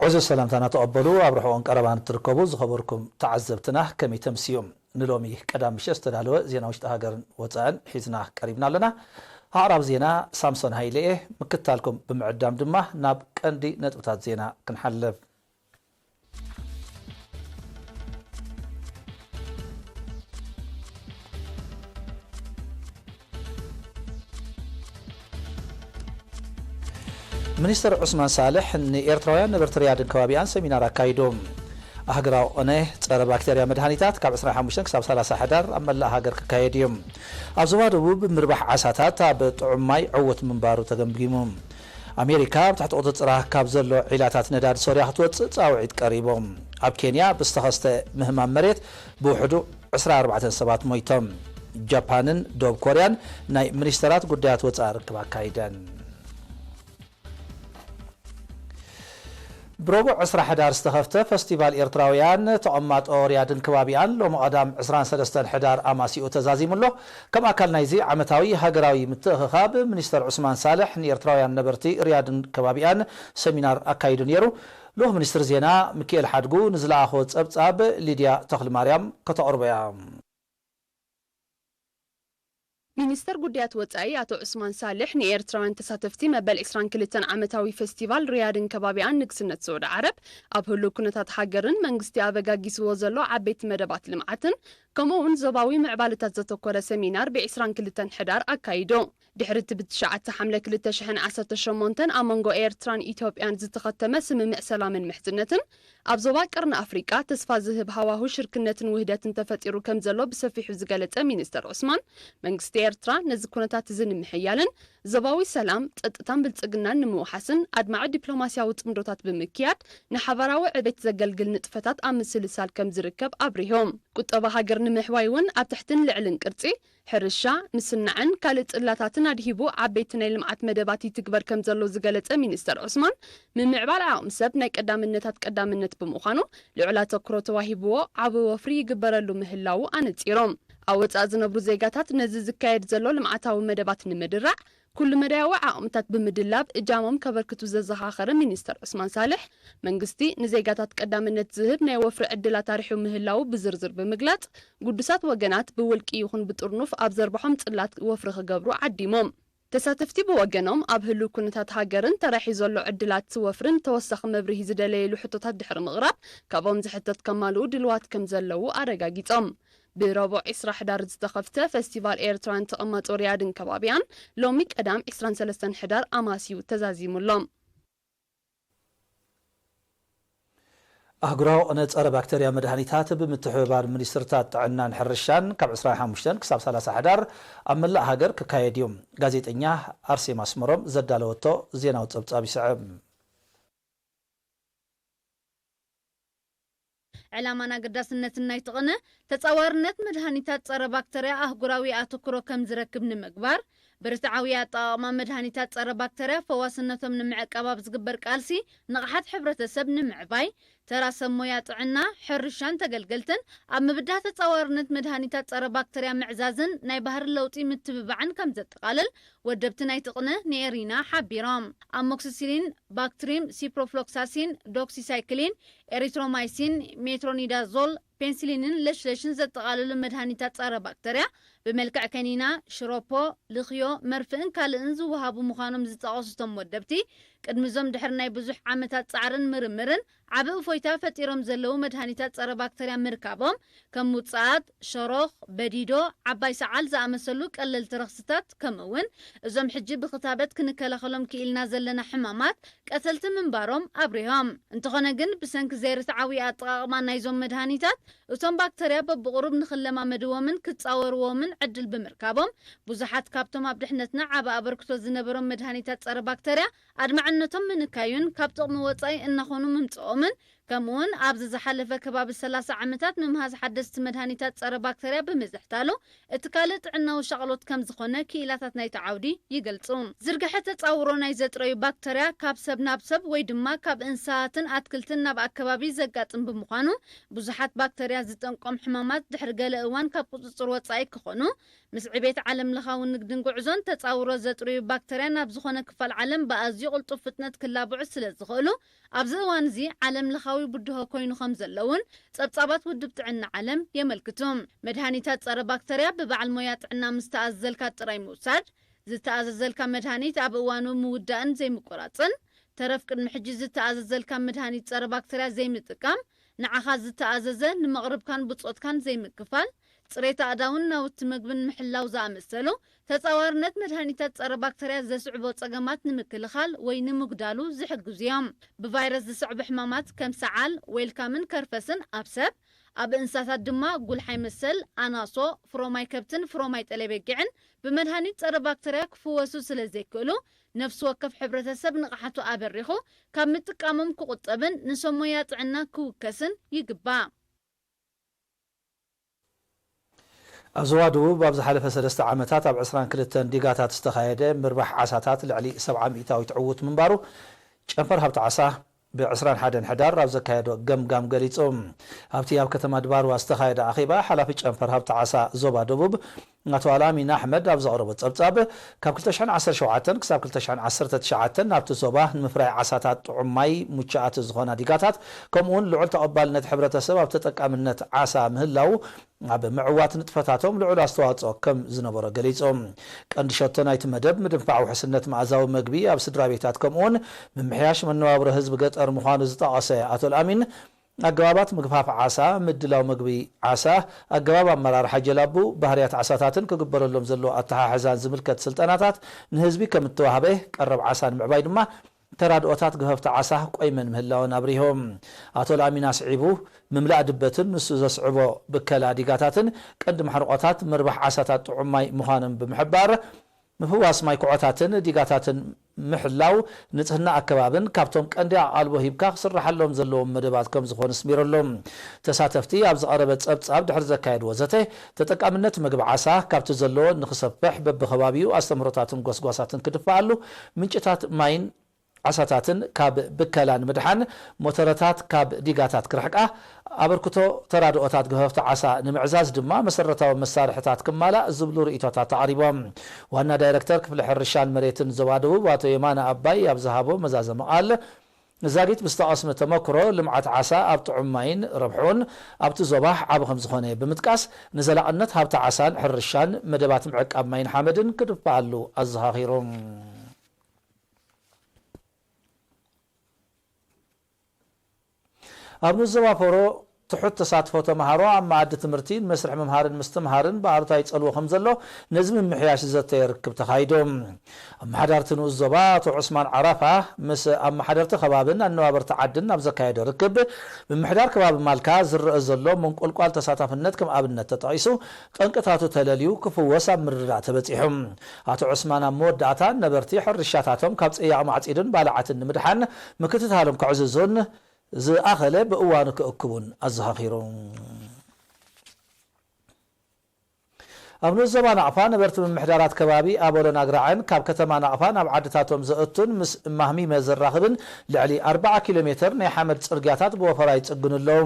እዚ ሰላምታና ተቐበሉ። ኣብ ርሑቕን ቀረባን እትርከቡ ዝኸበርኩም ተዓዘብትና ከመይ ተምስዩ? ንሎሚ ቀዳም ምሸት ዝተዳለወ ዜና ውሽጢ ሃገርን ወጻእን ሒዝና ቀሪብና ኣለና። ኣቕራብ ዜና ሳምሶን ሃይለ እየ። ምክትታልኩም ብምዕዳም ድማ ናብ ቀንዲ ነጥብታት ዜና ክንሓልፍ። ሚኒስትር ዑስማን ሳልሕ ንኤርትራውያን ነበርቲ ሪያድን ከባቢኣን ሰሚናር ኣካይዱ። ኣህግራዊ ቅነ ጸረ ባክተርያ መድሃኒታት ካብ ዕስራን ሓሙሽተን ክሳብ ሰላሳ ሕዳር ኣብ መላእ ሃገር ክካየድ እዩ። ኣብ ዞባ ደቡብ ምርባሕ ዓሳታት ኣብ ጥዑም ማይ ዕዉት ምንባሩ ተገምጊሙ። ኣሜሪካ ኣብ ትሕቲ ቁጽጽራ ካብ ዘሎ ዒላታት ነዳዲ ሶርያ ክትወጽእ ጻውዒት ቀሪቡ። ኣብ ኬንያ ብዝተኸስተ ምህማም መሬት ብውሕዱ ዕስራን ኣርባዕተን ሰባት ሞይቶም። ጃፓንን ደቡብ ኮርያን ናይ ሚኒስተራት ጉዳያት ወጻኢ ርክብ ኣካይደን። ብረቡዕ ዕስራ ሕዳር ዝተኸፍተ ፈስቲቫል ኤርትራውያን ተቐማጦ ሪያድን ከባቢኣን ሎሚ ቀዳም ዕስራን ሰለስተን ሕዳር ኣማሲኡ ተዛዚሙ ኣሎ። ከም ኣካል ናይዚ ዓመታዊ ሃገራዊ ምትእኽኻብ፣ ሚኒስተር ዑስማን ሳልሕ ንኤርትራውያን ነበርቲ ሪያድን ከባቢኣን ሰሚናር ኣካይዱ ነይሩ። ልኡኽ ሚኒስትር ዜና ሚኪኤል ሓድጉ ንዝለኣኾ ጸብጻብ ሊድያ ተኽልማርያም ከተቕርቦ እያ። ሚኒስተር ጉዳያት ወጻኢ ኣቶ ዑስማን ሳልሕ ንኤርትራውያን ተሳተፍቲ መበል ዕስራን ክልተን ዓመታዊ ፈስቲቫል ሪያድን ከባቢኣን ንግስነት ስዑዲ ዓረብ ኣብ ህሉው ኩነታት ሃገርን መንግስቲ ኣበጋጊስዎ ዘሎ ዓበይቲ መደባት ልምዓትን ከምኡ እውን ዞባዊ ምዕባለታት ዘተኮረ ሰሚናር ብ ዕስራን ክልተን ሕዳር ኣካይዱ። ድሕሪ እቲ ብትሽዓተ ሓምለ ክልተ ሽሕን ዓሰርተ ሸሞንተን ኣብ መንጎ ኤርትራን ኢትዮጵያን ዝተኸተመ ስምምዕ ሰላምን ምሕዝነትን፣ ኣብ ዞባ ቀርኒ ኣፍሪቃ ተስፋ ዝህብ ሃዋሁ ሽርክነትን ውህደትን ተፈጢሩ ከም ዘሎ ብሰፊሑ ዝገለጸ ሚኒስተር ዑስማን፣ መንግስቲ ኤርትራ ነዚ ኩነታት እዚ ንምሕያልን ዞባዊ ሰላም፣ ጸጥታን ብልጽግናን ንምውሓስን ኣድማዒ ዲፕሎማስያዊ ጽምዶታት ብምክያድ ንሓባራዊ ዕቤት ዘገልግል ንጥፈታት ኣብ ምስልሳል ከም ዝርከብ ኣብሪሆም። ቁጠባ ሃገር ንምሕዋይ እውን ኣብ ትሕትን ልዕልን ቅርጺ፣ ሕርሻ፣ ምስናዕን ካልእ ጽላታትን ኣድሂቡ ዓበይቲ ናይ ልምዓት መደባት ይትግበር ከም ዘሎ ዝገለጸ ሚኒስተር ዑስማን፣ ምምዕባል ዓቕሚ ሰብ ናይ ቀዳምነታት ቀዳምነት ብምዃኑ ልዑል ኣተኩሮ ተዋሂብዎ ዓቢ ወፍሪ ይግበረሉ ምህላዉ ኣነጺሮም። ኣብ ወጻኢ ዝነብሩ ዜጋታት ነዚ ዝካየድ ዘሎ ልምዓታዊ መደባት ንምድራዕ ኩሉ መዳያዊ ዓቕምታት ብምድላብ እጃሞም ከበርክቱ ዘዘኻኸረ ሚኒስተር ዑስማን ሳልሕ፣ መንግስቲ ንዜጋታት ቀዳምነት ዝህብ ናይ ወፍሪ ዕድላት ኣርሒቡ ምህላዉ ብዝርዝር ብምግላጽ፣ ግዱሳት ወገናት ብውልቂ ይኹን ብጥርኑፍ ኣብ ዘርብሖም ጽላት ወፍሪ ክገብሩ ዓዲሞም። ተሳተፍቲ ብወገኖም ኣብ ህሉው ኩነታት ሃገርን ተራሒ ዘሎ ዕድላት ወፍርን ተወሳኺ መብርሂ ዝደለየሉ ሕቶታት ድሕሪ ምቕራብ፣ ካብኦም ዝሕተት ከማልኡ ድልዋት ከም ዘለዉ ኣረጋጊጾም። ብረቡዕ ዕስራ ሕዳር ዝተኸፍተ ፈስቲቫል ኤርትራን ተቐማጦ ሪያድን ከባቢያን ሎሚ ቀዳም ዕስራን ሰለስተን ሕዳር ኣማስዩ ተዛዚሙ ኣሎ። ኣህጉራዊ ቅነ ጸረ ባክተርያ መድሃኒታት ብምትሕብባር ሚኒስትርታት ጥዕናን ሕርሻን ካብ ዕስራን ሓሙሽተን ክሳብ ሰላሳ ሕዳር ኣብ መላእ ሃገር ክካየድ እዩ። ጋዜጠኛ ኣርሴማ ኣስመሮም ዘዳለወቶ ዜናዊ ጸብጻብ ይስዕብ። ዕላማን ኣገዳስነትን ናይቲ ቅነ፣ ተጻዋርነት መድሃኒታት ጸረ ባክተርያ ኣህጉራዊ ኣተኩሮ ከም ዝረክብ ንምግባር፣ ብርትዓዊ ኣጠቓቕማ መድሃኒታት ጸረ ባክተርያ ፈዋስነቶም ንምዕቃብ ኣብ ዝግበር ቃልሲ ንቕሓት ሕብረተሰብ ንምዕባይ፣ ተራ ሰብ ሞያ ጥዕና፣ ሕርሻን ተገልገልትን ኣብ ምብዳህ ተጻዋርነት መድሃኒታት ጸረ ባክተርያ ምዕዛዝን ናይ ባህሪ ለውጢ ምትብባዕን ከም ዘጠቓልል ወደብቲ ናይቲ ቅነ ንኤሪና ሓቢሮም። ኣሞክሲሲሊን፣ ባክትሪም፣ ሲፕሮፍሎክሳሲን፣ ዶክሲሳይክሊን፣ ኤሪትሮማይሲን፣ ሜትሮኒዳዞል፣ ፔንሲሊንን ለሽለሽን ዘጠቓለሉ መድሃኒታት ጸረ ባክተርያ ብመልክዕ ከኒና፣ ሽሮፖ፣ ልኽዮ፣ መርፍእን ካልእን ዝወሃቡ ምዃኖም ዝጠቐሱ እቶም ወደብቲ፣ ቅድሚ እዞም ድሕሪ ናይ ብዙሕ ዓመታት ጻዕርን ምርምርን ዓቢ እፎይታ ፈጢሮም ዘለዉ መድሃኒታት ጸረ ባክተርያ ምርካቦም፣ ከም ውጽኣት፣ ሸሮኽ፣ በዲዶ፣ ዓባይ ሰዓል ዝኣመሰሉ ቀለልቲ ረኽስታት፣ ከምኡ እውን እዞም ሕጂ ብኽታበት ክንከላኸሎም ክኢልና ዘለና ሕማማት ቀተልቲ ምንባሮም ኣብሪሆም። እንተኾነ ግን፣ ብሰንኪ ዘይርትዓዊ ኣጠቓቕማ ናይዞም መድሃኒታት፣ እቶም ባክተርያ በብቕሩብ ንኽለማመድዎምን ክጻወርዎምን ዕድል ብምርካቦም፣ ብዙሓት ካብቶም ኣብ ድሕነትና ዓቢ ኣበርክቶ ዝነበሮም መድሃኒታት ጸረ ባክተርያ ኣድማዕነቶም ምንካዩን ካብ ጥቕሚ ወጻኢ እናኾኑ ምምጽኦምን፣ ከምኡውን ኣብዚ ዝሓለፈ ከባቢ ሰላሳ ዓመታት ምምሃዝ ሓደስቲ መድሃኒታት ጸረ ባክተርያ ብምዝሕታሉ፣ እቲ ካልእ ጥዕናዊ ሻቕሎት ከም ዝኾነ ክኢላታት ናይቲ ዓውዲ ይገልጹ። ዝርግሐ ተጻውሮ ናይ ዘጥረዩ ባክተርያ ካብ ሰብ ናብ ሰብ ወይ ድማ ካብ እንስሳትን ኣትክልትን ናብ ኣከባቢ ዘጋጥም ብምዃኑ፣ ብዙሓት ባክተርያ ዝጠንቆም ሕማማት ድሕሪ ገለ እዋን ካብ ቁጽጽር ወጻኢ ክኾኑ፣ ምስ ዕቤት ዓለም ለኻዊ ንግድን ጉዕዞን ተጻውሮ ዘጥርዩ ባክተርያ ናብ ዝኾነ ክፋል ዓለም ብኣዝዩ ቅልጡፍ ፍጥነት ክላብዑ ስለ ዝኽእሉ፣ ኣብዚ እዋን እዚ ዓለም ለኻዊ ብድሆ ኮይኑ ከም ዘለውን ጸብጻባት ውድብ ጥዕና ዓለም የመልክቱ። መድሃኒታት ጸረ ባክተርያ ብበዓል ሞያ ጥዕና ምስ ተኣዘዘልካ ጥራይ ምውሳድ፣ ዝተኣዘዘልካ መድሃኒት ኣብ እዋኑ ምውዳእን ዘይምቁራጽን፣ ተረፍ ቅድሚ ሕጂ ዝተኣዘዘልካ መድሃኒት ጸረ ባክተርያ ዘይምጥቃም፣ ንዓኻ ዝተኣዘዘ ንመቕርብካን ብጾትካን ዘይምክፋል፣ ጽሬት ኣእዳውን ናውቲ መግብን ምሕላው ዝኣመሰሉ፣ ተጻዋርነት መድሃኒታት ጸረ ባክተርያ ዘስዕቦ ጸገማት ንምክልኻል ወይ ንምጉዳሉ ዝሕግዙ እዮም። ብቫይረስ ዝስዕቡ ሕማማት ከም ሰዓል፣ ዌልካምን ከርፈስን ኣብ ሰብ፣ ኣብ እንስሳታት ድማ ጉልሓይ መሰል፣ ኣናሶ፣ ፍሮማይ ከብትን ፍሮማይ ጠለቤጊዕን ብመድሃኒት ጸረ ባክተርያ ክፍወሱ ስለ ዘይክእሉ፣ ነፍሲ ወከፍ ሕብረተሰብ ንቕሓቱ ኣበሪኹ ካብ ምጥቃሞም ክቑጠብን ንሰብ ሞያ ጥዕና ክውከስን ይግባእ። ኣብ ዞባ ደቡብ ኣብ ዝሓለፈ ሰለስተ ዓመታት ኣብ ዕስራን ክልተን ዲጋታት ዝተኻየደ ምርባሕ ዓሳታት ልዕሊ ሰብዓ ሚእታዊት ዕዉት ምንባሩ ጨንፈር ሃብቲ ዓሳ ብ ዕስራን ሓደን ሕዳር ኣብ ዘካየዶ ገምጋም ገሊጹ። ኣብቲ ኣብ ከተማ ድባርዋ ዝተኻየደ ኣኼባ ሓላፊ ጨንፈር ሃብቲ ዓሳ ዞባ ደቡብ ኣቶ ኣልኣሚን ኣሕመድ ኣብ ዘቕረቦ ጸብጻብ፣ ካብ ክልተ ሽሕን ዓሰርተ ሸውዓተን ክሳብ ክልተ ሽሕን ዓሰርተ ትሽዓተን ናብቲ ዞባ ንምፍራይ ዓሳታት ጥዑም ማይ ምቹኣት ዝኾና ዲጋታት፣ ከምኡውን ልዑል ተቐባልነት ሕብረተሰብ ኣብ ተጠቃምነት ዓሳ ምህላው፣ ኣብ ምዕዋት ንጥፈታቶም ልዑል ኣስተዋጽኦ ከም ዝነበሮ ገሊጹ። ቀንዲ ሸቶ ናይቲ መደብ ምድንፋዕ ውሕስነት መኣዛዊ መግቢ ኣብ ስድራ ቤታት ከምኡውን ምምሕያሽ መነባብሮ ህዝቢ ገጠር ምዃኑ ዝጠቐሰ ኣቶ ኣልኣሚን፣ ኣገባባት ምግፋፍ ዓሳ፣ ምድላው መግቢ ዓሳ፣ ኣገባብ ኣመራርሓ ጀላቡ፣ ባህርያት ዓሳታትን ክግበረሎም ዘለዎ ኣተሓሕዛን ዝምልከት ስልጠናታት ንህዝቢ ከም እተዋህበ፣ ቀረብ ዓሳ ንምዕባይ ድማ ተራድኦታት ገፈፍቲ ዓሳ ቆይመን ምህላወን ኣብሪሆም። ኣቶ ላሚን ኣስዒቡ፣ ምምላእ ድበትን ንሱ ዘስዕቦ ብከላ ዲጋታትን ቀንዲ ማሕርቆታት ምርባሕ ዓሳታት ጥዑም ማይ ምዃኖም ብምሕባር፣ ምፍዋስ ማይ ኩዖታትን ዲጋታትን ምሕላው ንጽህና ኣከባብን ካብቶም ቀንዲ ኣቓልቦ ሂብካ ክስራሓሎም ዘለዎም መደባት ከም ዝኾኑ ኣስሚሮም። ተሳተፍቲ ኣብ ዝቐረበ ጸብጻብ ድሕሪ ዘካየድዎ ዘተ፣ ተጠቃምነት ምግቢ ዓሳ ካብቲ ዘለዎ ንኽሰፍሕ በብኸባቢኡ ኣስተምህሮታትን ጎስጓሳትን ክድፋኣሉ፣ ምንጭታት ማይን ዓሳታትን ካብ ብከላ ንምድሓን፣ ሞተረታት ካብ ዲጋታት ክርሕቃ፣ ኣበርክቶ ተራድኦታት ገፈፍቲ ዓሳ ንምዕዛዝ ድማ መሰረታዊ መሳርሕታት ክማላእ ዝብሉ ርእይቶታት ኣቕሪቦም። ዋና ዳይረክተር ክፍሊ ሕርሻን መሬትን ዞባ ደቡብ ኣቶ የማነ ኣባይ ኣብ ዝሃቦ መዛዘሚ ቃል፣ ዛጊት ብዝተቐስመ ተመክሮ ልምዓት ዓሳ ኣብ ጥዑም ማይን ረብሕኡን ኣብቲ ዞባ ዓቢ ከም ዝኾነ ብምጥቃስ፣ ንዘላቕነት ሃብቲ ዓሳን ሕርሻን መደባት ምዕቃብ ማይን ሓመድን ክድፋኣሉ ኣዘኻኺሩ። ኣብ ንኡስ ዞባ ፎሮ ትሑት ተሳትፎ ተምሃሮ ኣብ መኣዲ ትምህርቲ ንመስርሕ ምምሃርን ምስትምሃርን ብኣሉታ ይጸልዎ ከም ዘሎ ነዚ ምምሕያሽ ዝዘተየ ርክብ ተኻይዱ። ኣመሓዳርቲ ንኡስ ዞባ ኣቶ ዑስማን ዓራፋ ምስ ኣመሓደርቲ ከባብን ኣነባበርቲ ዓድን ኣብ ዘካየዶ ርክብ፣ ምምሕዳር ከባቢ ማልካ ዝረአ ዘሎ መንቆልቋል ተሳታፍነት ከም ኣብነት ተጠቒሱ፣ ጠንቅታቱ ተለልዩ ክፍወስ ኣብ ምርድዳእ ተበጺሑ። ኣቶ ዑስማን ኣብ መወዳእታ፣ ነበርቲ ሕርሻታቶም ካብ ጸያቕ ማዕጺድን ባልዓትን ንምድሓን ምክትታሎም ከዕዝዙን ዝኣኸለ ብእዋኑ ክእክቡን ኣዘኻኺሩ። ኣብ ንኡስ ዞባ ናቕፋ ነበርቲ ምምሕዳራት ከባቢ ኣበሎን ኣግራዕን ካብ ከተማ ናቕፋ ናብ ዓድታቶም ዘእቱን ምስ ማህሚመ ዘራኽብን ልዕሊ ኣርባዓ ኪሎ ሜትር ናይ ሓመድ ጽርግያታት ብወፈራ ይጽግኑ ኣለዉ።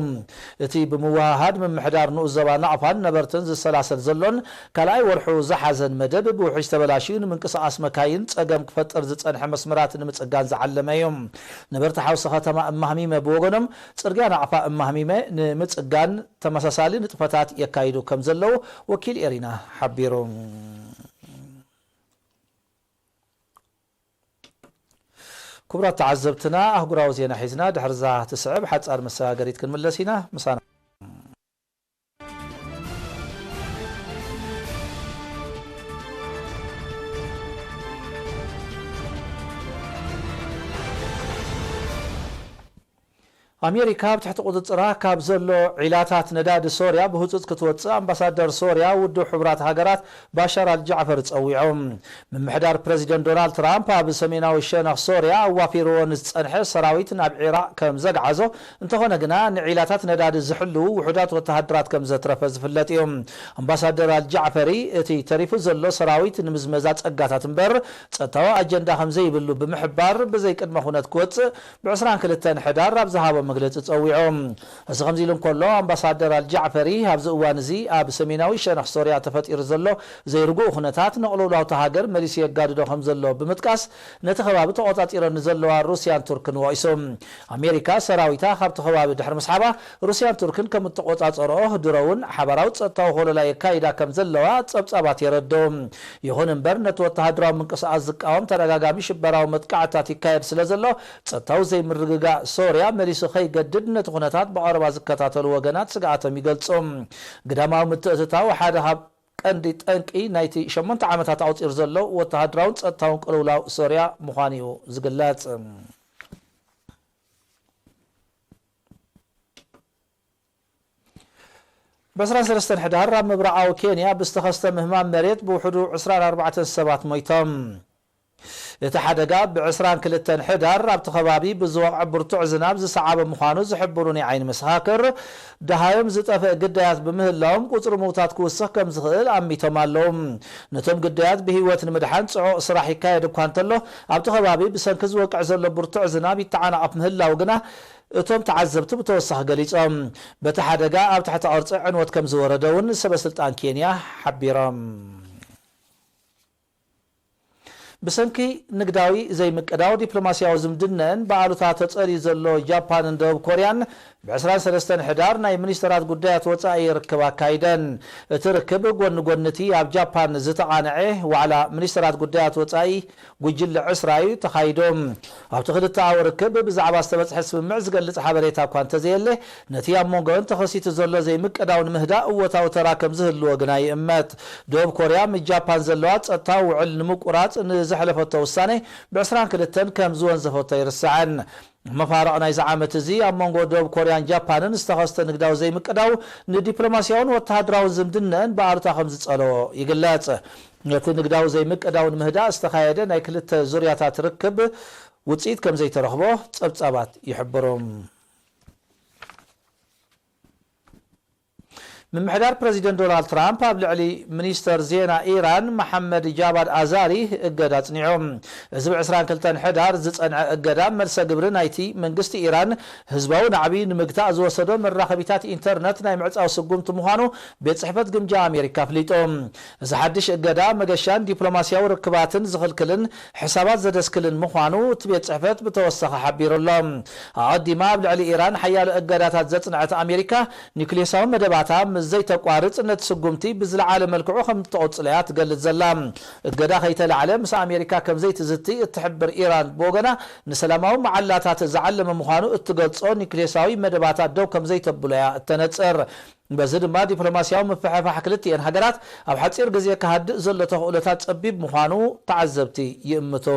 እቲ ብምውህሃድ ምምሕዳር ንኡስ ዞባ ናቕፋን ነበርትን ዝሰላሰል ዘሎን ካልኣይ ወርሑ ዝሓዘን መደብ ብውሕጅ ተበላሽዩ ንምንቅስቓስ መካይን ጸገም ክፈጥር ዝጸንሐ መስመራት ንምጽጋን ዝዓለመ እዩ። ነበርቲ ሓውሲ ከተማ እማህሚመ ብወገኖም፣ ጽርግያ ናቕፋ እማህሚመ ንምጽጋን ተመሳሳሊ ንጥፈታት የካይዱ ከም ዘለዉ ወኪል ኤሪና ሓቢሩ። ክቡራት ተዓዘብትና፣ ኣህጉራዊ ዜና ሒዝና ድሕርዛ ትስዕብ ሓጻር መሰጋገሪት ክንምለስ ኢና። ምሳና። ኣሜሪካ ኣብ ትሕቲ ቁጽጽራ ካብ ዘሎ ዒላታት ነዳዲ ሶርያ ብህጹጽ ክትወጽእ ኣምባሳደር ሶርያ ውድብ ሕቡራት ሃገራት ባሻር ኣልጃዕፈር ጸዊዖም። ምምሕዳር ፕረዚደንት ዶናልድ ትራምፕ ኣብ ሰሜናዊ ሸነኽ ሶርያ ኣዋፊርዎ ንዝጸንሐ ሰራዊት ናብ ዒራቕ ከም ዘግዓዞ፣ እንተኾነ ግና ንዒላታት ነዳዲ ዝሕልዉ ውሑዳት ወተሃደራት ከም ዘትረፈ ዝፍለጥ እዩ። ኣምባሳደር ኣልጃዕፈሪ፣ እቲ ተሪፉ ዘሎ ሰራዊት ንምዝመዛ ጸጋታት እምበር ጸጥታዊ ኣጀንዳ ከም ዘይብሉ ብምሕባር፣ ብዘይ ቅድመ ኩነት ክወጽእ ብ ዕስራን ክልተን ሕዳር ኣብ ዝሃቦ መግለጺ ጸዊዑ። እዚ ከምዚ ኢሉ እንከሎ፣ ኣምባሳደር ኣልጃዕፈሪ ኣብዚ እዋን እዚ ኣብ ሰሜናዊ ሸነኽ ሶርያ ተፈጢሩ ዘሎ ዘይርጉእ ኩነታት ንቕልውላው እታ ሃገር መሊሱ የጋድዶ ከም ዘሎ ብምጥቃስ፣ ነቲ ከባቢ ተቖጻጺረን ንዘለዋ ሩስያን ቱርክን ወቒሱ። ኣሜሪካ ሰራዊታ ካብቲ ከባቢ ድሕሪ ምስሓባ፣ ሩስያን ቱርክን ከም እተቖጻጸርኦ፣ ድሮ እውን ሓባራዊ ጸጥታዊ ኮለላ የካይዳ ከም ዘለዋ ጸብጻባት የረድኡ። ይኹን እምበር፣ ነቲ ወተሃደራዊ ምንቅስቓስ ዝቃወም ተደጋጋሚ ሽበራዊ መጥቃዕትታት ይካየድ ስለ ዘሎ፣ ጸጥታዊ ዘይምርግጋእ ሶርያ መሊሱ ከይገድድ፣ ነቲ ኩነታት ብቐረባ ዝከታተሉ ወገናት ስግኣቶም ይገልጹ። ግዳማዊ ምትእትታው ሓደ ካብ ቀንዲ ጠንቂ ናይቲ ሸሞንተ ዓመታት ኣቑጺሩ ዘሎ ወተሃደራውን ጸጥታውን ቅልውላው ሶርያ ምዃኑ እዩ ዝግለጽ። ብ ዕስራን ሰለስተን ሕዳር ኣብ ምብራቓዊ ኬንያ ብዝተኸስተ ምህማም መሬት ብውሕዱ ዕስራን ኣርባዕተን ሰባት ሞይቶም። እቲ ሓደጋ ብ ዕስራን ክልተን ሕዳር ኣብቲ ከባቢ ብዝወቕዐ ብርቱዕ ዝናብ ዝሰዓበ ምዃኑ ዝሕብሩ ናይ ዓይኒ መሰኻክር፣ ደሃዮም ዝጠፍእ ግዳያት ብምህላዎም ቁጽሪ ምዉታት ክውስኽ ከም ዝኽእል ኣሚቶም ኣለዉ። ነቶም ግዳያት ብህይወት ንምድሓን ጽዑቕ ስራሕ ይካየድ እኳ እንተሎ፣ ኣብቲ ከባቢ ብሰንኪ ዝወቅዕ ዘሎ ብርቱዕ ዝናብ ይተዓናቐፍ ምህላው ግና እቶም ተዓዘብቲ ብተወሳኺ ገሊጾም። በቲ ሓደጋ ኣብ ትሕቲ ቅርጺ ዕንወት ከም ዝወረደ እውን ሰበ ስልጣን ኬንያ ሓቢሮም። ብሰንኪ ንግዳዊ ዘይምቅዳው ዲፕሎማስያዊ ዝምድነን ብኣሉታ ተጸልዩ ዘሎ ጃፓንን ደቡብ ኮርያን ብ ዕስራን ሰለስተን ሕዳር ናይ ሚኒስተራት ጉዳያት ወጻኢ ርክብ ኣካይደን። እቲ ርክብ ጎኒ ጎኒ እቲ ኣብ ጃፓን ዝተቓንዐ ዋዕላ ሚኒስተራት ጉዳያት ወጻኢ ጉጅለ ዕስራ እዩ ተኻይዱ። ኣብቲ ክልተኣዊ ርክብ ብዛዕባ ዝተበጽሐ ስምምዕ ዝገልጽ ሓበሬታ እኳ እንተዘየለ፣ ነቲ ኣብ መንጎን ተኸሲቱ ዘሎ ዘይምቅዳው ንምህዳእ እወታዊ ተራ ከም ዝህልዎ ግና ይእመት። ደቡብ ኮርያ ምስ ጃፓን ዘለዋ ጸጥታዊ ውዕል ንምቁራጽ ንዘሕለፈቶ ውሳኔ ብ ዕስራን ክልተን ከም ዝወንዘፈቶ ኣይርሳዕን። ኣብ መፋርቕ ናይዚ ዓመት እዚ ኣብ መንጎ ደቡብ ኮርያን ጃፓንን ዝተኸስተ ንግዳዊ ዘይምቅዳው ንዲፕሎማስያውን ወተሃደራውን ዝምድነአን ብኣሉታ ከም ዝጸለዎ ይግለጽ። ነቲ ንግዳዊ ዘይምቅዳው ንምህዳእ ዝተኻየደ ናይ ክልተ ዙርያታት ርክብ ውጽኢት ከም ዘይተረኽቦ ጸብጻባት ይሕብሩ። ምምሕዳር ፕረዚደንት ዶናልድ ትራምፕ ኣብ ልዕሊ ሚኒስተር ዜና ኢራን መሓመድ ጃባድ ኣዛሪ እገዳ ኣጽኒዑ። እዚ ብ ዕስራን ክልተን ሕዳር ዝጸንዐ እገዳ መልሰ ግብሪ ናይቲ መንግስቲ ኢራን ህዝባዊ ናዕቢ ንምግታእ ዝወሰዶ መራኸቢታት ኢንተርነት ናይ ምዕጻው ስጉምቲ ምዃኑ ቤት ጽሕፈት ግምጃ ኣሜሪካ ኣፍሊጡ። እዚ ሓድሽ እገዳ መገሻን ዲፕሎማስያዊ ርክባትን ዝኽልክልን ሕሳባት ዘደስክልን ምዃኑ እቲ ቤት ጽሕፈት ብተወሳኺ ሓቢሩ ኣሎ። ኣቐዲማ ኣብ ልዕሊ ኢራን ሓያሎ እገዳታት ዘጽንዐት ኣሜሪካ፣ ኒውክሌሳዊ መደባታ ምስ ዘይተቋርጽ ነቲ ስጉምቲ ብዝለዓለ መልክዑ ከም እትቕጽሎ እያ ትገልጽ ዘላ። እገዳ ከይተላዕለ ምስ ኣሜሪካ ከም ዘይትዝቲ እትሕብር ኢራን ብወገና፣ ንሰላማዊ መዓላታት ዝዓለመ ምዃኑ እትገልጾ ኒውክሌሳዊ መደባታ ደው ከም ዘይተብሎ እያ እተነጽር። በዚ ድማ ዲፕሎማስያዊ ምፍሕፋሕ ክልቲኤን ሃገራት ኣብ ሓጺር ግዜ ክሃድእ ዘሎ ተኽእሎታት ጸቢብ ምዃኑ ተዓዘብቲ ይእምቱ።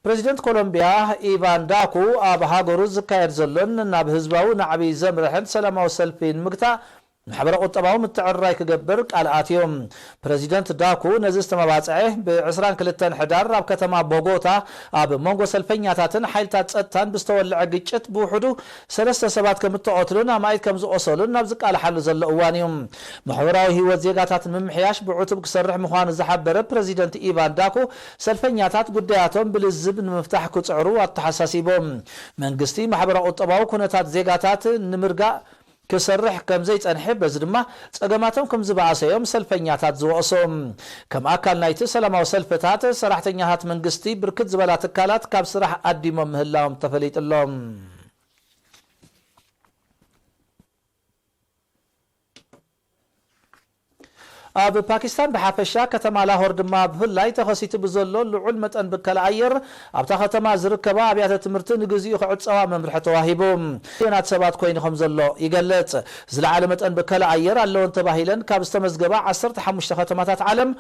ፕረዚደንት ኮሎምቢያ ኢቫን ዳኩ ኣብ ሃገሩ ዝካየድ ዘሎን ናብ ህዝባዊ ናዕቢ ዘምርሕን ሰላማዊ ሰልፊ ንምግታእ ማሕበረ ቁጠባዊ ምትዕርራይ ክገብር ቃል ኣትዩ። ፕረዚደንት ዳኩ ነዚ ዝተመባጽዐ ብ ዕስራን ክልተን ሕዳር ኣብ ከተማ ቦጎታ ኣብ መንጎ ሰልፈኛታትን ሓይልታት ጸጥታን ብዝተወልዐ ግጭት ብውሕዱ ሰለስተ ሰባት ከም እተቐትሉን ኣማኢት ከም ዝቖሰሉን ናብ ዝቃልሓሉ ዘሎ እዋን እዩ። ማሕበራዊ ህይወት ዜጋታት ንምምሕያሽ ብዕቱብ ክሰርሕ ምዃኑ ዝሓበረ ፕረዚደንት ኢቫን ዳኩ፣ ሰልፈኛታት ጉዳያቶም ብልዝብ ንምፍታሕ ክጽዕሩ ኣተሓሳሲቡ። መንግስቲ ማሕበራዊ ቁጠባዊ ኩነታት ዜጋታት ንምርጋእ ክሰርሕ ከም ዘይጸንሐ፣ በዚ ድማ ጸገማቶም ከም ዝበኣሰ እዮም ሰልፈኛታት ዝወቕሱ። ከም ኣካል ናይቲ ሰላማዊ ሰልፍታት፣ ሰራሕተኛታት መንግስቲ ብርክት ዝበላ ትካላት ካብ ስራሕ ኣዲሞም ምህላዎም ተፈሊጡ ኣሎ። ኣብ ፓኪስታን ብሓፈሻ፣ ከተማ ላሆር ድማ ብፍላይ ተኸሲቱ ብዘሎ ልዑል መጠን ብከላ ኣየር፣ ኣብታ ከተማ ዝርከባ ኣብያተ ትምህርቲ ንግዚኡ ክዕጸዋ መምርሒ ተዋሂቡ። ሚልዮናት ሰባት ኮይኑ ከም ዘሎ ይገልጽ። ዝለዓለ መጠን ብከላ ኣየር ኣለወን ተባሂለን ካብ ዝተመዝገባ ዓሰርተ ሓሙሽተ ከተማታት ዓለም፣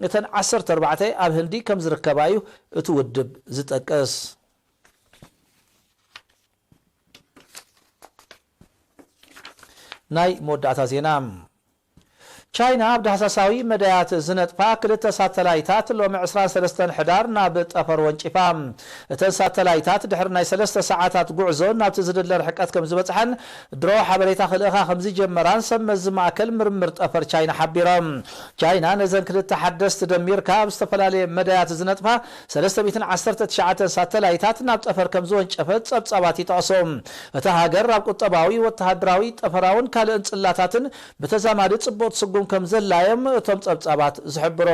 እተን ዓሰርተ ኣርባዕተ ኣብ ህንዲ ከም ዝርከባ እዩ እቲ ውድብ ዝጠቅስ። ናይ መወዳእታ ዜና። ቻይና ኣብ ዳህሳሳዊ መዳያት ዝነጥፋ ክልተ ሳተላይታት ሎሚ ዕስራን ሰለስተን ሕዳር ናብ ጠፈር ወንጪፋ። እተን ሳተላይታት ድሕሪ ናይ ሰለስተ ሰዓታት ጉዕዞ ናብቲ ዝድለ ርሕቀት ከም ዝበጽሐን ድሮ ሓበሬታ ክልእኻ ከም ዝጀመራን ሰብ መዚ ማእከል ምርምር ጠፈር ቻይና ሓቢሮም። ቻይና ነዘን ክልተ ሓደስቲ ደሚርካ ኣብ ዝተፈላለየ መዳያት ዝነጥፋ ሰለስተ ሚእትን ዓሰርተ ትሽዓተን ሳተላይታት ናብ ጠፈር ከም ዝወንጨፈት ጸብጻባት ይጠቕሱ። እታ ሃገር ኣብ ቁጠባዊ፣ ወተሃደራዊ፣ ጠፈራውን ካልእን ጽላታትን ብተዛማዲ ጽቡቕ ትስጉም ከም ዘላዮም እቶም ጸብጻባት ዝሕብሩ።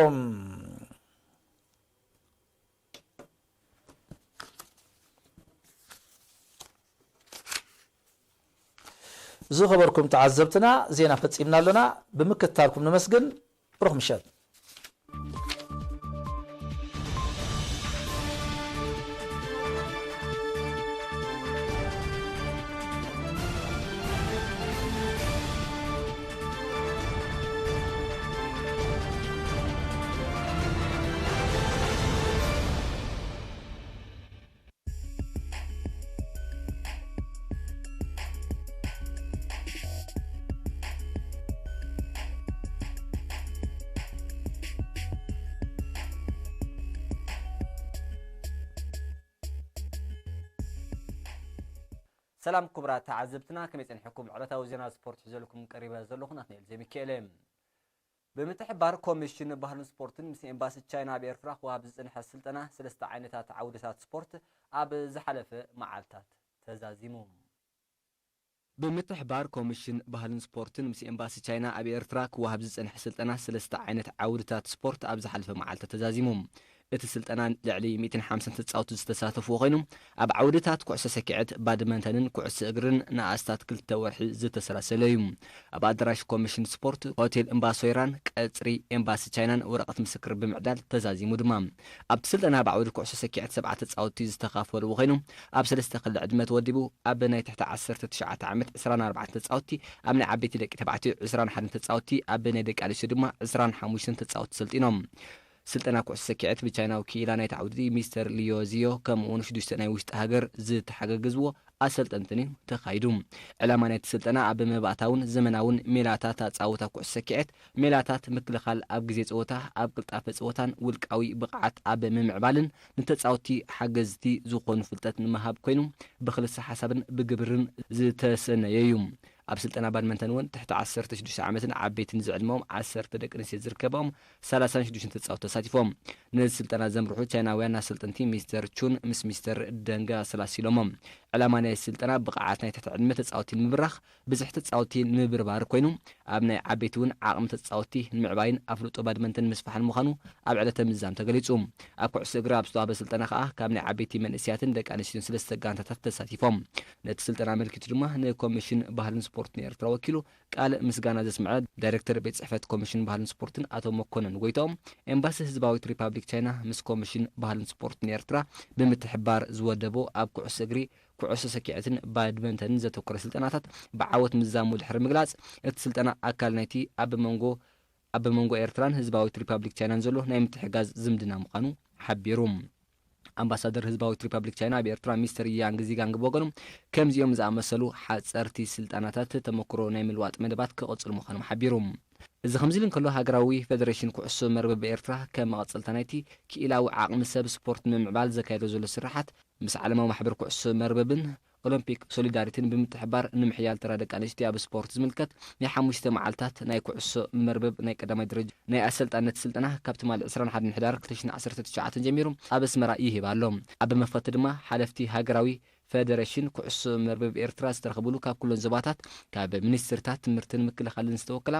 ዝኸበርኩም ተዓዘብትና፣ ዜና ፈጺምና ኣሎና። ብምክትታልኩም ነመስግን። ብሩኽ ምሸት። ሰላም ክቡራት ተዓዘብትና፣ ከመይ ጸኒሕኩም? ዕለታዊ ዜና ስፖርት ሒዘልኩም ቀሪበ ዘለኹ ናትናኤል ዘሚካኤል እየ። ብምትሕብባር ኮሚሽን ባህልን ስፖርትን ምስ ኤምባሲ ቻይና ኣብ ኤርትራ ክወሃብ ዝጸንሐ ስልጠና ሰለስተ ዓይነታት ዓውድታት ስፖርት ኣብ ዝሓለፈ መዓልታት ተዛዚሙ። ብምትሕብባር ኮሚሽን ባህልን ስፖርትን ምስ ኤምባሲ ቻይና ኣብ ኤርትራ ክወሃብ ዝጸንሐ ስልጠና ሰለስተ ዓይነት ዓውድታት ስፖርት ኣብ ዝሓለፈ መዓልታት ተዛዚሙ። እቲ ስልጠና ልዕሊ ሚእትን ሓምሳን ተጻወትቲ ዝተሳተፍዎ ኮይኑ፣ ኣብ ዓውድታት ኩዕሶ ሰኪዐት፣ ባድመንተንን ኩዕሶ እግርን ንኣስታት ክልተ ወርሒ ዝተሰላሰለ እዩ። ኣብ ኣዳራሽ ኮሚሽን ስፖርት ሆቴል እምባሶይራን ቀጽሪ ኤምባሲ ቻይናን ወረቐት ምስክር ብምዕዳል ተዛዚሙ ድማ። ኣብቲ ስልጠና ኣብ ዓውዲ ኩዕሶ ሰኪዐት ሰብዓ ተጻወትቲ ዝተኻፈሉ ኮይኑ፣ ኣብ ሰለስተ ክሊ ዕድመ ተወዲቡ ኣብ ናይ ትሕቲ ዓሰርተ ትሽዓተ ዓመት ዕስራን ኣርባዕተን ተጻወትቲ፣ ኣብ ናይ ዓበይቲ ደቂ ተባዕትዮ ዕስራን ሓደን ተጻወትቲ፣ ኣብ ናይ ደቂ ኣንስትዮ ድማ ዕስራን ሓሙሽተን ተጻወትቲ ሰልጢኖም። ስልጠና ኩዕሶ ሰኪዐት ብቻይናዊ ክኢላ ናይቲ ዓውዲ ሚስተር ሊዮ ዚዮ ከምኡ እውን ሽዱሽተ ናይ ውሽጢ ሃገር ዝተሓጋገዝዎ ኣሰልጠንትን እዩ ተኻይዱ። ዕላማ ናይቲ ስልጠና ኣብ መባእታውን ዘመናውን ሜላታት ኣጻውታ ኩዕሶ ሰኪዐት፣ ሜላታት ምክልኻል ኣብ ግዜ ጸወታ፣ ኣብ ቅልጣፈ ጸወታን ውልቃዊ ብቕዓት ኣብ ምምዕባልን ንተጻወትቲ ሓገዝቲ ዝኾኑ ፍልጠት ንምሃብ ኮይኑ፣ ብክልሰ ሓሳብን ብግብርን ዝተሰነየ እዩ። ኣብ ስልጠና ባድመንተን እውን ትሕቲ ዓሰርተ ሽዱሽተ ዓመትን ዓበይትን ዝዕድመኦም ዓሰርተ ደቂ ኣንስትዮ ዝርከብኦም ሰላሳን ሽዱሽተን ተጻወትቲ ተሳቲፎም። ነዚ ስልጠና ዘምርሑ ቻይናውያን ኣሰልጠንቲ ሚስተር ቹን ምስ ሚስተር ደንጋ ኣሰላሲሎሞም። ዕላማ ናይ ስልጠና ብቕዓት ናይ ትሕቲ ዕድመ ተጻወትቲ ንምብራኽ፣ ብዝሒ ተጻወትቲ ንምብርባር ኮይኑ፣ ኣብ ናይ ዓበይቲ እውን ዓቕሚ ተጻወትቲ ንምዕባይን ኣፍልጦ ባድመንተን ንምስፋሕን ምዃኑ ኣብ ዕለተ ምዛም ተገሊጹ። ኣብ ኩዕሶ እግሪ ኣብ ዝተዋህበ ስልጠና ከኣ ካብ ናይ ዓበይቲ መንእሰያትን ደቂ ኣንስትዮን ሰለስተ ጋንታታት ተሳቲፎም። ነቲ ስልጠና ኣመልኪቱ ድማ ንኮሚሽን ባህልን ስፖርትን ኤርትራ ወኪሉ ቃል ምስጋና ዘስምዐ ዳይሬክተር ቤት ጽሕፈት ኮሚሽን ባህልን ስፖርትን ኣቶ መኮነን ጎይትኦም፣ ኤምባሲ ህዝባዊት ሪፓብሊክ ቻይና ምስ ኮሚሽን ባህልን ስፖርትን ኤርትራ ብምትሕብባር ዝወደቦ ኣብ ኩዕሶ እግሪ፣ ኩዕሶ ሰኪዐትን ባድመንተንን ዘተኮረ ስልጠናታት ብዓወት ምዛሙ ድሕሪ ምግላጽ፣ እቲ ስልጠና ኣካል ናይቲ ኣብ መንጎ ኣብ መንጎ ኤርትራን ህዝባዊት ሪፓብሊክ ቻይናን ዘሎ ናይ ምትሕጋዝ ዝምድና ምዃኑ ሓቢሩ። ኣምባሳደር ህዝባዊት ሪፓብሊክ ቻይና ኣብ ኤርትራ ሚስተር ያንግ ዚጋንግ ብወገኑ፣ ከምዚኦም ዝኣመሰሉ ሓጸርቲ ስልጠናታት ተመክሮ ናይ ምልዋጥ መደባት ክቕጽሉ ምዃኖም ሓቢሩ። እዚ ከምዚ ኢሉ እንከሎ፣ ሃገራዊ ፌደሬሽን ኩዕሶ መርበብ ኤርትራ ከም መቐጸልታ ናይቲ ክኢላዊ ዓቕሚ ሰብ ስፖርት ንምምዕባል ዘካየዶ ዘሎ ስራሓት ምስ ዓለማዊ ማሕበር ኩዕሶ መርበብን ኦሎምፒክ ሶሊዳሪቲን ብምትሕባር ንምሕያል ተራ ደቂ ኣንስትዮ ኣብ ስፖርት ዝምልከት ናይ ሓሙሽተ መዓልታት ናይ ኩዕሶ መርበብ ናይ ቀዳማይ ደረጃ ናይ ኣሰልጣነት ስልጠና ካብ ትማሊ ዕስራን ሓደን ሕዳር ክልተ ሽሕን ዓሰርተ ትሽዓተን ጀሚሩ ኣብ ኣስመራ ይህብ ኣሎ። ኣብ መኽፈቲ ድማ ሓለፍቲ ሃገራዊ ፌደሬሽን ኩዕሶ መርበብ ኤርትራ ዝተረኸብሉ ካብ ኩለን ዞባታት ካብ ሚኒስትርታት ትምህርትን ምክልኻልን ዝተወከላ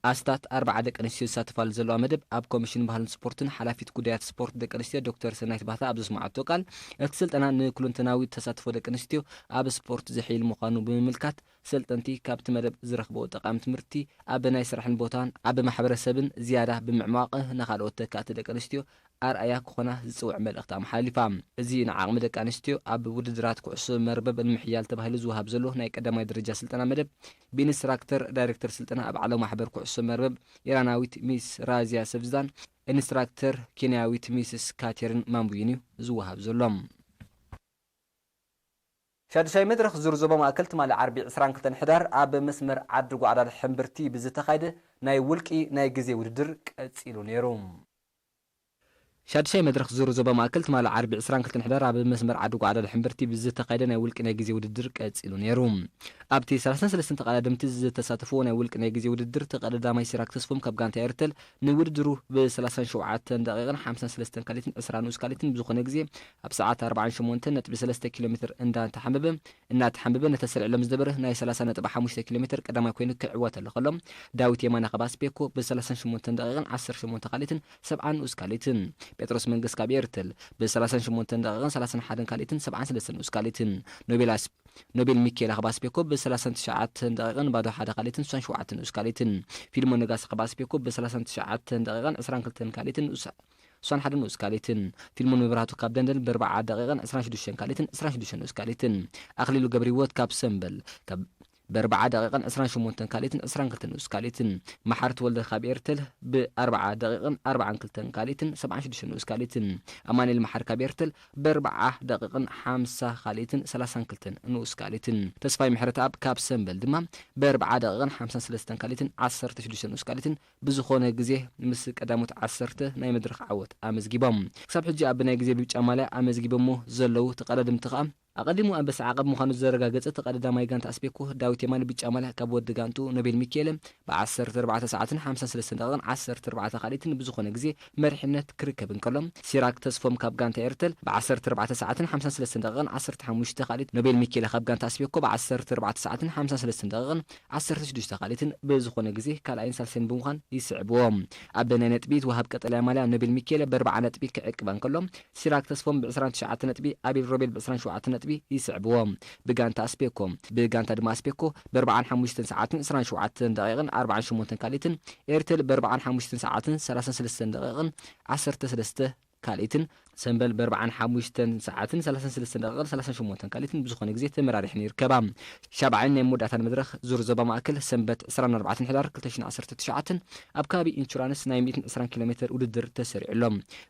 ኣስታት ኣርባዓ ደቂ ኣንስትዮ ዝሳተፋሉ ዘለዋ መደብ ኣብ ኮሚሽን ባህልን ስፖርትን ሓላፊት ጉዳያት ስፖርት ደቂ ኣንስትዮ ዶክተር ሰናይት ባህታ ኣብ ዘስምዓቶ ቃል፣ እቲ ስልጠና ንኩለንተናዊ ተሳትፎ ደቂ ኣንስትዮ ኣብ ስፖርት ዘሕይል ምዃኑ ብምምልካት፣ ሰልጠንቲ ካብቲ መደብ ዝረኽብዎ ጠቓሚ ትምህርቲ ኣብ ናይ ስራሕን ቦታን ኣብ ማሕበረሰብን ዝያዳ ብምዕሟቕ ንኻልኦት ተካእቲ ደቂ ኣንስትዮ ኣርኣያ ክኾና ዝጽውዕ መልእኽቲ ኣመሓላሊፋ። እዚ ንዓቕሚ ደቂ ኣንስትዮ ኣብ ውድድራት ኩዕሶ መርበብ ንምሕያል ተባሂሉ ዝወሃብ ዘሎ ናይ ቀዳማይ ደረጃ ስልጠና መደብ ብኢንስትራክተር ዳይሬክተር ስልጠና ኣብ ዓለም ማሕበር ኩዕሶ መርበብ ኢራናዊት ሚስ ራዚያ ሰብዝዳን ኢንስትራክተር ኬንያዊት ሚስስ ካቴሪን ማምቡይን እዩ ዝወሃብ ዘሎ። ሻዱሻይ መድረኽ ዙር ዞባ ማእከል ትማሊ ዓርቢ ዕስራን ክልተን ሕዳር ኣብ መስመር ዓዲ ጓዕዳድ ሕምብርቲ ብዝተኻየደ ናይ ውልቂ ናይ ግዜ ውድድር ቀጺሉ ነይሩ። ሻዱሻይ መድረኽ ዙር ዞባ ማእከል ትማሊ ዓርቢ ዕስራን ክልተን ሕዳር ኣብ መስመር ዓዲ ጓዕዳድ ሕምብርቲ ብዝተኻየደ ናይ ውልቂ ናይ ግዜ ውድድር ቀጺሉ ነይሩ። ኣብቲ ሰላሳን ሰለስተን ተቐዳደምቲ ዝተሳተፍዎ ናይ ውልቂ ናይ ግዜ ውድድር፣ ተቐዳዳማይ ሲራክ ተስፎም ካብ ጋንታ ኤርተል ንውድድሩ ብ ሰላሳን ሸውዓተን ደቂቕን ሓምሳን ሰለስተን ካልኢትን ዕስራን ንኡስ ካልኢትን ብዝኾነ ግዜ ኣብ ሰዓት ኣርባዓን ሸሞንተን ነጥቢ ሰለስተ ኪሎ ሜትር እንዳተሓንበበ እናተሓንበበ ነቲ ተሰሪዕሎም ዝነበረ ናይ ሰላሳ ነጥቢ ሓሙሽተ ኪሎ ሜትር ቀዳማይ ኮይኑ ክዕወተሉ ከሎ፣ ዳዊት የማነ ካብ ኣስቤኮ ብ ሰላሳን ሸሞንተን ደቂቕን ዓሰርተ ሸሞንተ ካልኢትን ሰብዓን ንኡስ ካልኢትን፣ ጴጥሮስ መንግስ ካብ ኤርተል ብ ሰላሳን ሸሞንተን ደቂቕን ሰላሳን ሓደን ካልኢትን ሰብዓን ሰለስተን ንኡስ ካልኢትን፣ ኖቤል ኣስ-፣ ኖቤል ሚካኤል ካብ ኣስቤኮ ብ ሰላሳን ትሽዓተን ደቂቕን ባዶ ሓደ ካልኢትን ስሳን ሸውዓተን ንኡስ ካልኢትን፣ ፊልሞን ነጋሲ ካብ ኣስቤኮ ብ ሰላሳን ትሽዓተን ደቂቕን ዕስራን ክልተን ካልኢትን ንኡስ ስሳን ሓደ ንኡስ ካልኢትን፣ ፊልሞን መብራህቱ ካብ ደንደን በርባዓ ደቂቕን ዕስራን ሽዱሽተን ካልኢትን ዕስራን ሽዱሽተን ንኡስ ካልኢትን፣ ኣኽሊሉ ገብረህይወት ካብ ሰምበል ካብ በርባዓ ደቂቕን ዕስራን ሸሞንተን ካልኢትን ዕስራን ክልተን ንኡስ ካልኢትን፣ መሓር ተወልደ ካብ ኤርተል ብኣርባዓ ደቂቕን ኣርባዓን ክልተን ካልኢትን ሰብዓን ሽዱሽተን ንኡስ ካልኢትን፣ ኣማኑኤል መሓር ካብ ኤርተል በርባዓ ደቂቕን ሓምሳ ካልኢትን ሰላሳን ክልተን ንኡስ ካልኢትን፣ ተስፋይ ምሕረተኣብ ካብ ሰምበል ድማ በርባዓ ደቂቕን ሓምሳን ሰለስተን ካልኢትን ዓሰርተ ሽዱሽተ ንኡስ ካልኢትን ብዝኾነ ግዜ ምስ ቀዳሞት ዓሰርተ ናይ መድረኽ ዓወት ኣመዝጊቦም። ክሳብ ሕጂ ኣብ ናይ ግዜ ብጫ ማልያ ኣመዝጊቦሞ ዘለዉ ተቐዳደምቲ ከኣ፣ ኣቐዲሙ ኣንበሳ ዓቐብ ምዃኑ ዘረጋገጸ ተቐዳዳማይ ጋንታ ኣስቤኮ ዳዊት የማነ ብጫ ማልያ ካብ ወዲ ጋንቱ ኖቤል ሚካኤለ ብ ዓሰርተ ኣርባዕተ ሰዓትን ሓምሳን ሰለስተን ደቂቕን ዓሰርተ ኣርባዕተ ካልኢትን ብዝኾነ ግዜ መሪሕነት ክርከብ እንከሎ፣ ሲራክ ተስፎም ካብ ጋንታ ኤርተል ብ ዓሰርተ ኣርባዕተ ሰዓትን ሓምሳን ሰለስተን ደቂቕን ዓሰርተ ሓሙሽተ ካልኢት፣ ኖቤል ሚካኤለ ካብ ጋንታ ኣስቤኮ ብ ዓሰርተ ኣርባዕተ ሰዓትን ሓምሳን ሰለስተን ደቂቕን ዓሰርተ ሽዱሽተ ካልኢትን ብዝኾነ ግዜ ካልኣይን ሳልሳይን ብምዃን ይስዕብዎ። ኣብ ናይ ነጥቢ እቲ ወሃብ ቀጠልያ ማልያ ኖቤል ሚካኤለ በርብዓ ነጥቢ ክዕቅባ እንከሎ፣ ሲራክ ተስፎም ብ ዕስራን ትሽዓተን ነጥቢ፣ ኣቤል ሮቤል ብ ዕስራን ሸውዓተን ነጥቢ ይስዕብዎ። ብጋንታ ኣስቤኮ፣ ብጋንታ ድማ ኣስቤኮ በርብዓን ሓሙሽተን ሰዓትን ዕስራን ሸውዓተን ደቂቕን ኣርባዓን ሸሞንተን ካልኢትን፣ ኤርተል በርብዓን ሓሙሽተን ሰዓትን ሰላሳን ሰለስተን ደቂቕን ዓሰርተ ሰለስተ ካልኢትን፣ ሰምበል በርብዓን ሓሙሽተን ሰዓትን ሰላሳን ሰለስተን ደቂቕን ሰላሳን ሸሞንተን ካልኢትን ብዝኾነ ግዜ ተመራሪሐን ይርከባ። ሻብዓይን ናይ መወዳእታን መድረኽ ዙር ዞባ ማእከል ሰንበት ዕስራን ኣርባዕተን ሕዳር ክልተ ሽሕን ዓሰርተ ትሽዓተን ኣብ ከባቢ ኢንሹራንስ ናይ ሚእትን ዕስራን ኪሎ ሜትር ውድድር ተሰሪዑ ኣሎ።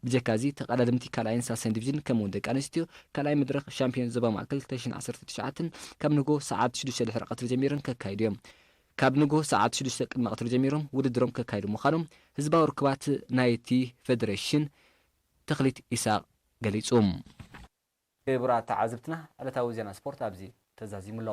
ብጀካ እዚ ተቐዳደምቲ ካልኣይን ሳልሳይን ዲቪዥን ከምኡውን ደቂ ኣንስትዮ ካልኣይ መድረኽ ሻምፒዮን ዞባ ማእከል ክልተ ሽሕን ዓሰርተ ትሽዓተን ካብ ንጎ ሰዓት ሽዱሽተ ድሕሪ ቀትሪ ጀሚሮም ከካይዱ እዮም። ካብ ንጎ ሰዓት ሽዱሽተ ቅድሚ ቀትሪ ጀሚሮም ውድድሮም ከካይዱ ምዃኖም ህዝባዊ ርክባት ናይቲ ፌደሬሽን ተኽሊት ኢሳቕ ገሊጹ። ክቡራት ተዓዘብትና፣ ዕለታዊ ዜና ስፖርት ኣብዚ ተዛዚሙ ኣሎ።